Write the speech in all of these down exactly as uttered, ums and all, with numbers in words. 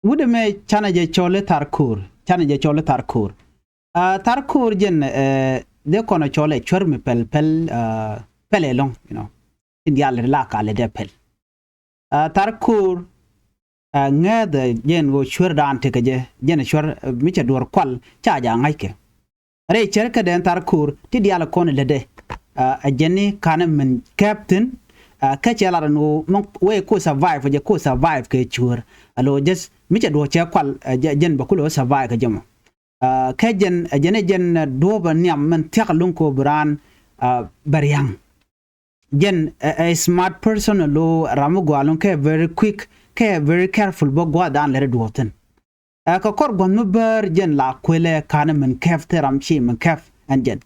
Wut ɛmɛ canɛ jɛ cɔl i̱ Thar Ko̱o̱r. Canɛ jɛ cɔl i̱ Thar Ko̱o̱r. Aa, Thar Ko̱o̱r jɛn, ɛ, dee kɔn ɛ cɔl ɛ cuɛr mi pɛl pɛl, aa, pɛl ɛlɔ̱ŋ, you know. Tin diaal la ka lɛ dee pɛl. Aa, Thar Ko̱o̱r, aa, ŋääth ɛ jɛn ɣöö cuɛr daan tekɛ jɛ, jɛn ɛ cuɛr, ɛ, mi cɛ duɔ̱ɔ̱r kual ca jɛ a ŋa̱ckɛ. Rɛy cärkädɛ ɛn Thar Ko̱o̱r ti diaal kɔn lätdɛ. Aa, ɛ jɛn ni ka̱n min kɛp thi̱n, aa, kä cɛ lat ɛn ɣöö mi wee ko survive, jɛ ko survive kɛ cuäär. Alo just mi cɛ duɔ̱ɔ̱r cɛ kual, ɛ jɛ, jɛn bɛ kulɛ survive kɛ jɛ mɔ. Aa, kä jɛn, ɛ jɛn, ɛ jɛn, ɛ, duɔ̱ɔ̱p ɛ nhiam min thia̱k luŋ ko bi raan, aa, bɛ ria̱ŋ. Jɛn ɛ, ɛ smart person alo ram mi gɔaa luŋ kɛ very quick, kɛ very careful bä gua̱a̱th daan lɛr duɔ̱ɔ̱r thi̱n. Ɛ kɛ kɔr gua̱th mi bäär jɛn la kuëlɛ ka̱n min kɛp thil ram ci min kɛp ɛn jɛn.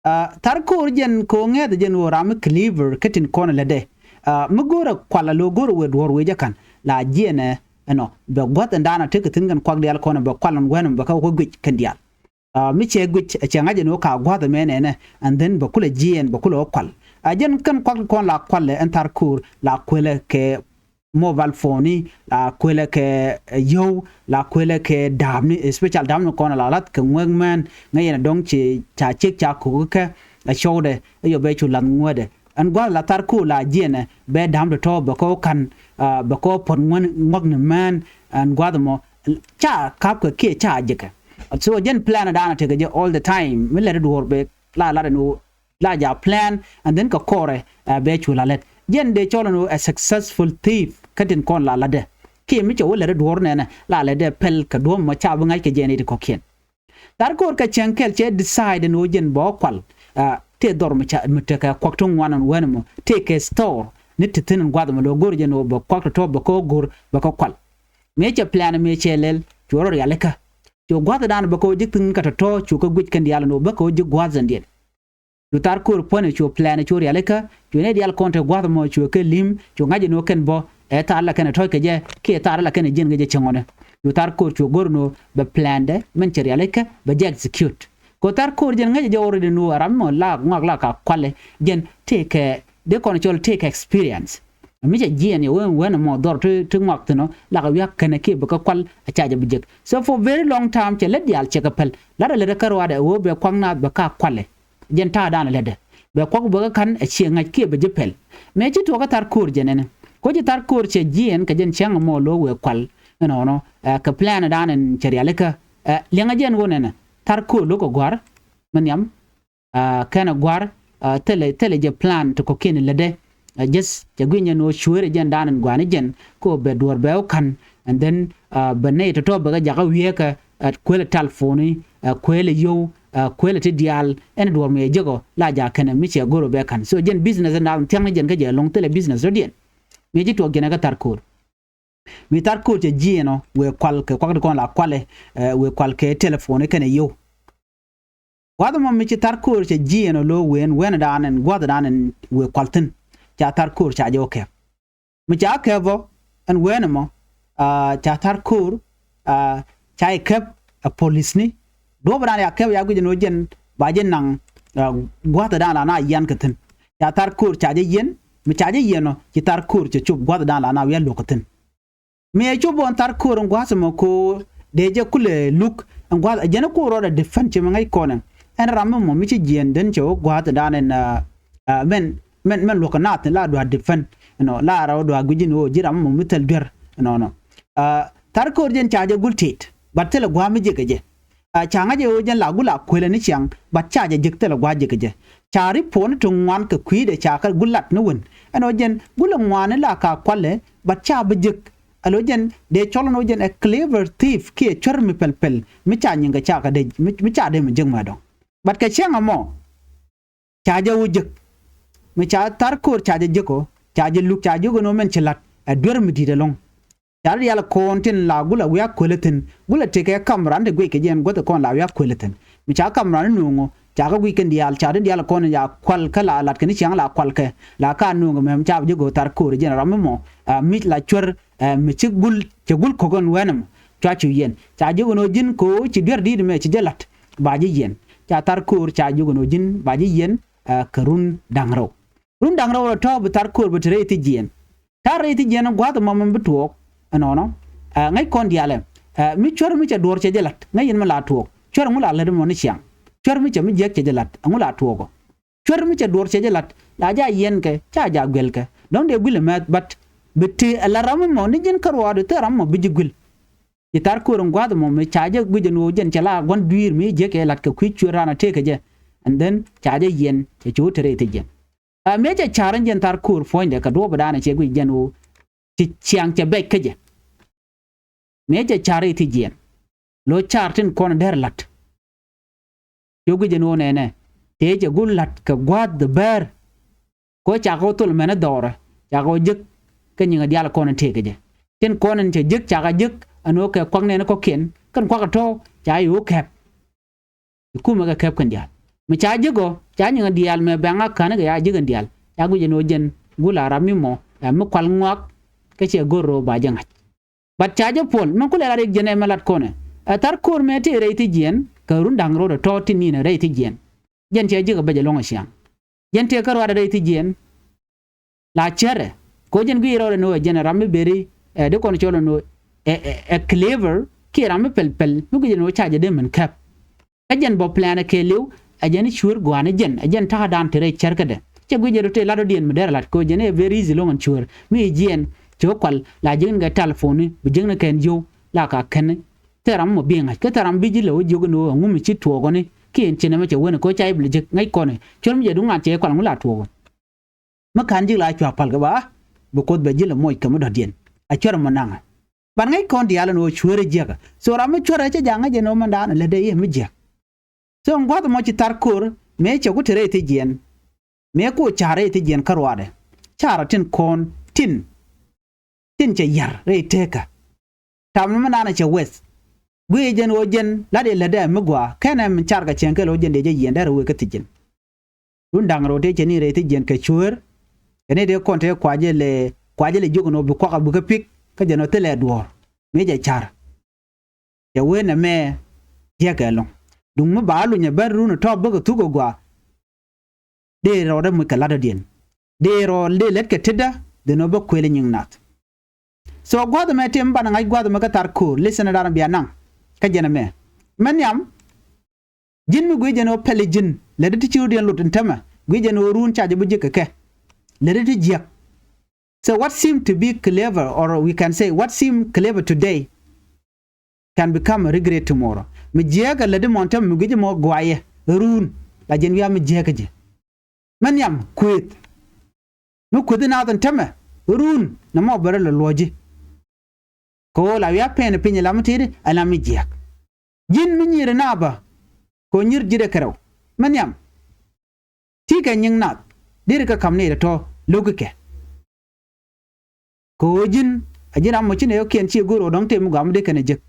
Aa, Thar Ko̱o̱r jɛn kɛ ɣöö ŋɛ̈th jɛn ɣöö ram mi clever kä tin kɔn lätdɛ. Aa, mi go̱o̱rɛ kual alo go̱o̱rɛ wëë duɔ̱ɔ̱r wëë jɛ ka̱n la jiɛnɛ ɛnɔ bɛ gua̱th ɛn daanɔ tekɛ thi̱n kɛn kuak diaal kɔn bɛ kual ɛn wɛn bɛ kä wä guic kɛn diaal. Aa, mi cɛ guic ɛ cɛ ŋa̱c ɛn ɣöö ka gua̱th ɛmɛ nɛnɛ, and then bɛ kulɛ jiɛn bɛ kulɛ wä kual. Aa, jɛn kɛn kuak kɔn la kualɛ ɛn Thar Ko̱o̱r la kuëlɛ kɛ mobile phone ni, la kuëlɛ kɛ, ɛ, yio̱w, la kuëlɛ kɛ da̱a̱pni, especial da̱a̱pni kɔn la la̱th kɛ ŋuek mɛn, ŋäc yɛn ɛ dɔ̱ŋ ci ca ciek ca ko̱k kɛ, ɛ cɔwdɛ, ɛ yɔ bɛ cu la̱th ŋuädɛ. Ɛn gua̱th la Thar Ko̱o̱r la jiɛnɛ, bɛ da̱a̱m tɔ̱tɔ̱ bɛ kɛ wä ka̱n, aa, bɛ kɛ wä puɔ̱t ŋuäni, ŋuäkni mɛn, ɛn gua̱th ɛmɔ, ca ka̱pkɛ kiɛ ca jekɛ. So jɛn plan daanɔ tekɛ jɛ all the time, mi lɛt duɔ̱ɔ̱r bɛ la lat ɛn ɣöö la ja plan, and then kɛ kɔrɛ, ɛ, bɛ cu la lät. Jɛn dee cɔl ɛn ɣöö ɛ successful thief kä tin kɔn la latdɛ. Kiɛ mi cɛ wä lät duɔ̱ɔ̱r nɛnɛ la latdɛ pɛl kɛ duɔ̱ɔ̱p mɔ ca bi ŋa̱c kɛ jɛn i̱ ti kɔ̱kiɛn. Thar Ko̱o̱r kɛ cäŋ kɛl cɛ decide ɛn ɣöö jɛn bɛ wä kual, ɛ, tëë dhɔr mi ca, mi tekɛ kuak ti ŋuan ɛn wɛn ɛmɔ tëë kɛ store ni ti thi̱n ɛn gua̱th ɛmɔ lo̱ go̱r jɛn ɣöö bɛ kuak tɔ̱tɔ̱ bɛ kɛ wä go̱r bɛ kɛ kual. Mëë cɛ plan mëë cɛ lɛl cu rɔ rialikä. Cu gua̱th dan bɛ kɛ wä ji̱ thi̱n kɛ tɔ̱tɔ̱ cu kɛ guic kɛn diaal ɛn ɣöö bä kɛ wä ji̱ gua̱th ɛn diɛn. Cu Thar Ko̱o̱r puɔ̱nɛ cu plan cu rialikä, cu nɛ diaal kɔn te gua̱th ɛmɔ cu kɛ li̱m, cu ŋa̱c ɛn ɣöö kɛn bä ɛ thaar la kɛn ɛ tɔ̱c kɛ jɛ kiɛ thaar la kɛn ɛ jiɛn kɛ jɛ cäŋ ɣɔnɛ. Cu Thar Ko̱o̱r cu go̱r ɛn ɣöö bɛ plan dɛ min cɛ rialikä bɛ jɛ execute. Kɛ Thar Ko̱o̱r jɛn ŋäcɛ jɛ already ɛn ɣöö ɛ ram mɔ la ŋɔak la ka kualɛ jɛn tëëkɛ, dee kɔn cɔl tëëkɛ experience. Mi cɛ jiɛn yɛ wen, wen ɛmɔ dhɔr ti, ti ŋɔak thi̱n ɔ la kɛ wiak kɛnɛ kiɛ bɛ kɛ kual ɛ ca jɛ bi jek. So for very long time cɛ lät diaal cɛ kɛ pɛl. Lat ɛ lät ɛ kä ruaadɛ ɛ ɣöö bɛ kuak naath bɛ ka kualɛ. Jɛn ta̱a̱ da̱a̱n ɛ lätdɛ. Bɛ kuak bɛ kä ka̱n ɛ ciɛ ŋa̱c kiɛ bɛ ji̱ pɛl. Mëë ci tuɔɔk kä Thar Ko̱o̱r jɛn ɛnɛ. Ko̱ ci Thar Ko̱o̱r cɛ jiɛɛn kɛ jɛn cäŋ ɛmɔ lo̱o̱k wëë kual. Ɛnɔnɔ, ɛ, kɛ plan ɛ da̱a̱n ɛn cɛ rialikä. Ɛ, liɛŋɛ jɛn ɣöö nɛnɛ. Thar Ko̱o̱r lo̱k ɛ gua̱a̱r. Mi nhiam. Ɛ, kɛn ɛ gua̱a̱r, ɛ, thilɛ, thilɛ jɛ plan ti kɔ̱kiɛn lätdɛ. Ɛ, just cɛ gui̱ny ɛn ɣöö cueerɛ jɛn da̱a̱n ɛn gua̱a̱ni jɛn. Kɛ ɣöö bɛ duɔ̱ɔ̱r bɛ wä ka̱n. And then, ɛ, bɛ nɛy tɔ̱tɔ̱ bɛ kɛ jakä wiee kɛ, ɛ, kuëlɛ telephone, ɛ, kuëlɛ yio̱w, ɛ, kuëlɛ ti diaal, ɛn duɔ̱ɔ̱r mi ɛ jek ɔ, la ja kɛnɛ mi cɛ go̱r ɔ bɛ ka̱n. So, jɛn business ɛn da̱a̱n thia̱ŋ ni jɛn kä jɛ ɛlɔ̱ŋ thilɛ business dɔ̱diɛn. Mi ci tuɔɔk jɛn ɛ kä Thar Ko̱o̱r. Mi Thar Ko̱o̱r cɛ jiɛɛn ɔ, wëë kual kɛ kuak ti kɔn la kualɛ, ɛ, wëë kual kɛ telephone kɛnɛ yio̱w. Gua̱th ɛmɔ mi ci Thar Ko̱o̱r cɛ jiɛɛn ɔ lo̱o̱ wëë ɛn wëë ɛn da̱a̱n ɛn gua̱th da̱a̱n ɛn wëë kual thi̱n. Ca Thar Ko̱o̱r ca jɛ wä kɛp. Mi ca kɛp ɔ ɛn wëë ɛn ɛmɔ, aa, ca Thar Ko̱o̱r, aa, ca jɛ kɛp ɛ polisni. Duɔ̱ɔ̱p da̱a̱n ya kɛp ya guic ɛn ɣöö jɛn ba jɛ naŋ, aa, gua̱th da̱a̱n la na yian kɛ thi̱n. Ca Thar Ko̱o̱r ca jɛ yiɛn, mi ca jɛ yiɛn ɔ ci Thar Ko̱o̱r cɛ cop gua̱th da̱a̱n la na wi̱i̱ a luɔ̱k kɛ thi̱n. Mi ɛ cop ɣän Thar Ko̱o̱r ɛn gua̱a̱th ɛmɔ ko̱o̱r dee jɛ kulɛ luk ɛn gua̱a̱th ɛ jɛn ɛ ko̱o̱r rɔɔdɛ defend ci mi ŋäc kɔn ɛn. Ɛn ram ɛmɔ mi ci jiɛɛn den cɛ wä gua̱a̱th ɛn da̱a̱n ɛn, aa, aa, mɛn, mɛn, mɛn luɔ̱k kɛ naath la dua̱a̱r defend. Ɛnɔ la rɛw dua̱a̱r gui̱c ɛn ɣöö ji̱ ram ɛmɔ mi thil duer. Ɛnɔnɔ. Aa, Thar Ko̱o̱r jɛn ca jɛ gul tit. But thilɛ gua̱a̱ mi jek kɛ jɛ. Aa, ca ŋa̱c ɛ ɣöö jɛn la gul a kuëlɛ ni ciaŋ, but ca jɛ jek thilɛ gua̱a̱ jek kɛ jɛ. Ca ri puɔ̱n ti ŋuan kɛ kui̱dɛ ca kɛ gul lat ni wen. Ɛn ɣöö jɛn gul ɛ ŋuan ni la ka kualɛ, but ca bi jek. Alo jɛn dee cɔl ni ɣöö jɛn ɛ clever thief kiɛ cuɛr mi pɛl pɛl. Mi ca nyiŋ kɛ ca kɛ dee, mi, mi ca dee mi jek mɛ dɔ̱ŋ. But kɛ cäŋ ɛmɔ, ca jɛ wä jek. Mi ca Thar Ko̱o̱r ca jɛ jek ɔ, ca jɛ luk ca jek ɛn ɣöö mɛn ci la̱t ɛ duer mi di̱i̱t ɛlɔ̱ŋ. Ca ri diaal kɔn tin la gulɛ wi̱i̱ a kuëlä thi̱n. Gulɛ tekɛ kamera ni ti guic kɛ jɛ ɛn guäth kɔn la wi̱i̱ a kuëlä thi̱n. Mi ca kamera ni nööŋ ɔ, ca kɛ guic kɛn diaal, ca ri diaal kɔn in ya kual kä la lat kɛn ni ciaŋ la kual kɛ. La ka nööŋ kɛ mɛm ca bi ji̱ go̱o̱k Thar Ko̱o̱r jɛn ram mi mɔ, aa, mi la cuär, aa, mi ci gul, cɛ gul ko̱k ɛn wɛn ɛmɔ. Cua cu yiɛn. Ca ji̱ go̱o̱k ɛn ɣöö ji̱n ko̱o̱c ci duer di̱i̱t mɛ ci jɛ la̱t. Ba ji̱ yiɛn. Ca Thar Ko̱o̱r ca ji̱ go̱o̱k ɛn ɣöö ji̱n ba ji̱ yiɛn, aa, kɛ run da̱ŋ rɛw. Run da̱ŋ rɛw rɔ tɔ̱ bi Thar Ko̱o̱r bi te rɛy thi jiɛɛn. Ta̱a̱ rɛy thi jiɛɛn gua̱a̱th ɛmɔ min bi tuɔɔk ɛnɔnɔ. Ɛ, ŋäc kɔn diaalɛ. Ɛ, mi cuär mi cɛ duɔ̱ɔ̱r cɛ jɛ la̱t, ŋäc yɛn mi la tuɔɔk. Cuär ŋu la lät ɛmɔ ni ciaŋ? Cuär mi cɛ mi jiäk cɛ jɛ la̱t, ɛŋu la tuɔɔkɔ? Cuär mi cɛ duɔ̱ɔ̱r cɛ jɛ la̱t, la jɛ a yiɛnkɛ, ca jɛ a guilkɛ. Dɔ̱ŋ dee guil ɛmɛth, but bi ti ɛ la ram ɛmɔ ni ji̱n kä ruaadu, thil ram ɛmɔ bi ji̱ guil. Ci thar ko̱r in gua̱a̱th ɛmɔ mi ca jɛ guic ɛn ɣöö jɛn cɛ la gua̱n dui̱i̱r mi jiäk cɛ la̱t kɛ kui̱ cuër raan a tëëkɛ jɛ. And then ca jɛ yiɛn, cɛ ci wä te rɛy thiec jiɛn. Ɛ, mëë cɛ ca̱r in jɛn thar ko̱r puɔ̱nydɛ kɛ duɔ̱ɔ̱p ɛ daanɛ cɛ guic jɛn ɣöö ci ciaŋ cɛ bɛc kä jɛ. Mëë cɛ ca̱r rɛy thiec jiɛn, lo̱ ca̱r tin kɔn dɛr la̱t. Cɛ guic ɛn ɣöö nɛnɛ, tëë cɛ gu la̱t kɛ gua̱a̱th dee bäär. Kɛ ɣöö cakɛ wä thol mɛn ɛ dhɔrɛ, cakɛ wä jek kä nyiŋ ɛ diaal kɔn in tëëkɛ jɛ. Tin kɔn in cɛ jek, cakɛ jek ɛn ɣöö kɛ kuak nɛn kɔ̱kiɛn, kɛn kuak ɛ tɔ̱ ca yɛ wä kɛp. I̱ kumɛ kɛ kɛp kɛn diaal. Mi ca jek ɔ, ca nyiŋ ɛ diaal mɛ bɛŋ a ka̱n kɛ ya jek kɛn diaal. Ca guic ɛn ɣöö jɛn gul a ram mi mɔ, ɛ mi kual ŋuak, kä cɛ go̱r rɔ ba jɛ ŋa̱c. But ca jɛ puɔl, mɛ kulɛ la rik jɛn ɛ mɛ lat kɔnɛ. Ɛ thar ko̱r mɛ tëë rɛy thiec jiɛn, kɛ run da̱ŋ rot ɛ tɔ̱ tin ni̱n ɛ rɛy thiec jiɛn. Jɛn cɛ jek ɛ bɛc ɛlɔ̱ŋ ɛ ciaŋ. Jɛn tëë kä ruaadɛ rɛy thiec jiɛn. La cärɛ. Kɛ ɣöö jɛn guic rɔɔdɛ ni ɣöö jɛn ɛ ram mi beri, ɛ, di kɔn cɔl ɛn ɣöö ɛ, ɛ, ɛ clever, kiɛ ram mi pɛl pɛl, mi guic ɛn ɣöö ca jɛ dee min kɛp. Kä jɛn bä plan ɛ kɛɛliw, ɛ jɛn i̱ cuër gua̱a̱n i̱ jɛn, ɛ jɛn ta̱a̱dan te rɛy cärkädɛ. Cɛ guic jɛ rɔ tëë lat rɔ̱diɛn mi dɛr ɛ lat kɛ ɣöö jɛn ɛ very easy loŋ ɛn cuër. Mi i̱ jiɛn, cɛ wä kual, la jiäkni kɛ telephone ni, bi jiäkni kɛ ɛn yio̱w, la ka kɛn. Thil ram mɔ bi ŋa̱c, kä thil ram bi ji̱ lɛ wä jiök ɛn ɣöö ɛŋu mi ci tuɔɔkɔni, kiɛ ɛn ci nɛmɛ cɛ wen ɛ kɛ ɣöö ca i̱ bi lɛ jek ŋäc kɔnɛ. Cuër mi jɛ duŋ ŋa̱n cɛ kual ŋu la tuɔɔkɔ. Mi ka̱n ji̱ la cua pal kɛ ba, bi Kuoth bɛ ji̱ lɛ moc kɛ mi dɔ̱diɛn. A cuɛr mɔ naŋɛ. Ban ŋäc kɔn diaal ɛn ɣöö cuɛɛrɛ jiäkä. So ram mi cuɛrɛ cä ja̱ ŋäc ɛn ɣöö mɛn da̱a̱n lät dee i̱ mi jiäk. So ɛn gua̱th ɛmɔ ci thar ko̱r, mëë cɛ ku te rɛy thiec jiɛn. Mëë ku ca̱r rɛy thiec jiɛn kä ruaadɛ. Ca̱r ɔ tin kɔn, tin. Tin cɛ ya̱r rɛy tekä. Tam ni mi naan cɛ weth. Guic jɛn ɣöö jɛn lat i̱ lätdɛ mi gɔaa kɛnɛ mi car kɛ cieŋ kɛl ɣöö jɛn dee jɛ yieen dɛr ɛ wëë kä thiec jiɛn. Run da̱ŋ rɛw tëë cɛ ni rɛy thiec jiɛn kɛ cuëër. Kɛ ni dee kɔn tëë kuacä lɛ, kuacä lɛ jiök ɛn ɣöö bi kuak a bi kä pik kä jɛn ɣöö thilɛ duɔ̱ɔ̱r. Mëë jɛ car. Cɛ wee nɛmɛ jiäkɛ ɛlɔ̱ŋ. Duŋ mi ba luny ɛ ben run ɛ tɔ̱ bäkɛ thuk ɛ gɔaa. Dee rɔɔdɛ muc kɛ lat dɔ̱diɛn. Dee rɔɔl dee lät kɛ tetdä dee nɔ bä kuël nyiŋ nath. So gua̱th ɛmɛ tëë mi banɛ ŋa̱c gua̱th ɛmɛ kä thar ko̱o̱r, listen ɛ da̱rä bia naŋ. Kä jɛn ɛmɛ. Mɛ nhiam, ji̱n mi guic jɛn ɣöö pɛli ji̱n, lät ti ci rɔ̱diɛn lot ɛn tämɛ, guic jɛn ɣöö run ca jɛ bi ji̱ kɛ kɛ. Lät ti jiäk. So what seem to be clever, or we can say what seem clever today, can become a regret tomorrow. Mi jiääk ɛ lätdi mɔn täämɛ mi gui̱ci mɔ guayɛ run, la jɛn wiaa mi jiääk kä ji̱. Mɛ nhiam kuëth. Mi kuëthi naath ɛn täämɛ run nɛ mɔ bɛ rɔ lɛ luɔ̱ci. Kɛ ɣöö la wiaa pɛn piny ɛ la mi ti̱i̱t ɛ la mi jiääk. Ji̱n mi nyier ɛ naapä kɛ ɣöö nyier ji̱dɛ kɛ rɛw. Mɛ nhiam. Ti̱i̱ kɛ nyiŋ nath deri kɛ ka̱m ni rɛ tɔ̱ lo̱ki kɛ. Kɛ ɣöö ji̱n a ji̱n ram mɔ ci nɛ yɔ̱kiɛn ci go̱o̱r ɣöö dɔ̱ŋ tëë mi gɔaa mi dee kɛn ɛ jek.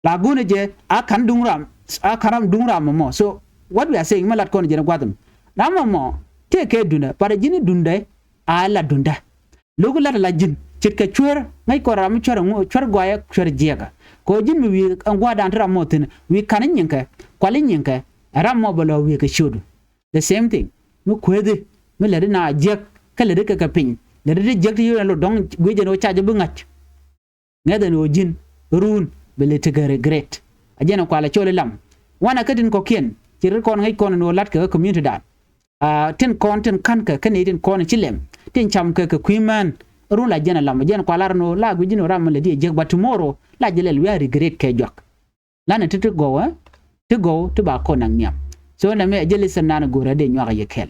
La go̱o̱nɛ jɛ a ka̱n duŋ ram, a ka̱n ram duŋ ram mɔ. So what we are saying, mɛ lat kɔn jɛn ɛ gua̱th ɛmɛ. Ram mɔ mɔ tëë kɛ duundɛ, but a ji̱n i̱ duundɛ a la duundɛ. Lo̱k lat ala ji̱n ce̱tkɛ cuer ŋäc kɔn ram mi cuer ɛŋu, cuer guayɛ, cuer jiɛkɛ. Kɛ ɣöö ji̱n mi wi̱i̱ ɛn gua̱a̱rdan ti ram mɔ thi̱n wi̱i̱ ka̱n i̱ nyiŋkɛ, kual i̱ nyiŋkɛ, ɛ ram mɔ bɛ lɔ wi̱i̱ kɛ ciötdu. The same thing. Mi kuethi mi lätdi na jiäk kä lätdi kɛ kɛ piny, lätdi ti jiäk ti yio̱w ɛn lot dɔ̱ŋ guic ɛn ɣöö ca jɛ bi ŋa̱c. Ŋäth ɛn ɣöö ji̱n run bɛ lɛ tekɛ regret. A jɛn ɛ kualɛ col i̱ lam. Wanɛ kä tin kɔ̱kiɛn ci ri kɔn ŋäc kɔn ɛn ɣöö la̱tkɛ kä community dan. A tin kɔn tin ka̱nkɛ kä nɛy tin kɔn ci lɛm tin camkɛ kɛ kui̱ mään. Run la jɛn ɛ lam, a jɛn ɛ kualɛ lar ɛn ɣöö la guic ji̱n ɣöö ram mi lätdi ɛ jiäk, but tomorrow la jɛ lɛl wiaa regret kɛ juak. Lanɛ ti ti gɔw, ɛ? Ti gɔw ti ba kɔn naŋ nhiam. So nɛmɛ ɛ jɛ listen nan go̱rɛ dee nyuak a yɛ kɛl.